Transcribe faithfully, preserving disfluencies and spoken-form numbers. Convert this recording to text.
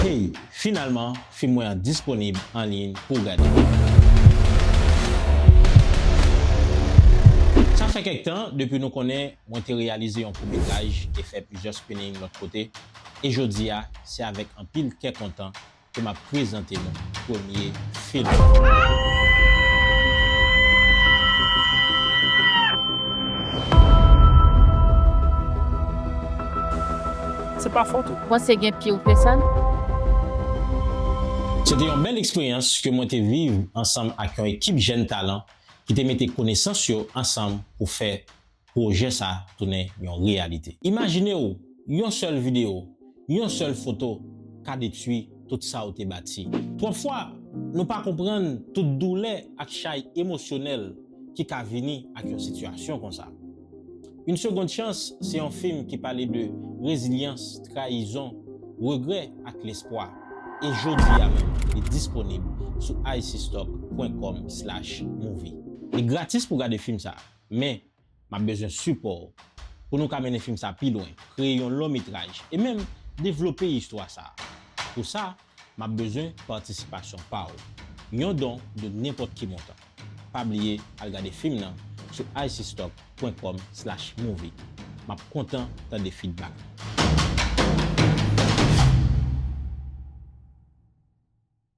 Hey, finalman, fim mwen an disponib an liy pou w gade. Sa fè kèk tan depi nou konnen mwen te reyalize yon kout metraj e fè plizyè screening lòt kote, e jodi a, se avèk anpil kè kontan ke m ap prezante nou premye fim. Se pa fòt ou. Ou panse gen pi ou ke sa? Se te yon bèl eksperyans ke mwen te viv ansanm ak yon ekip jèn talan ki te mete konesans yo ansanm pou fè pwojè sa tounen yon reyalite. Imajine w, yon sèl videyo, yon sèl foto ka detwi tout sa w te bati. Twòp fwa, nou pa konprann tout doulè ak chay emosyonèl ki ka vini ak yon sitiyasyon konsa. Une Seconde Chance se yon fim ki pale de rezilyans, trayizon, regrè ak lespwa. E jodi a menm, li disponib sou icystock point com slash movie. Li gratis pou gade fim sa, men m ap bezwen sipò w pou nou ka mennen fim sa pi lwen, kreye yon long metraj, e menm devlope istwa sa. Pou sa, m ap bezwen patisipasyon pa w. Yon don de nenpòt ki montan. Pa bliye al gade fim nan sou icystock point com slash movie. M ap kontan tande feedback.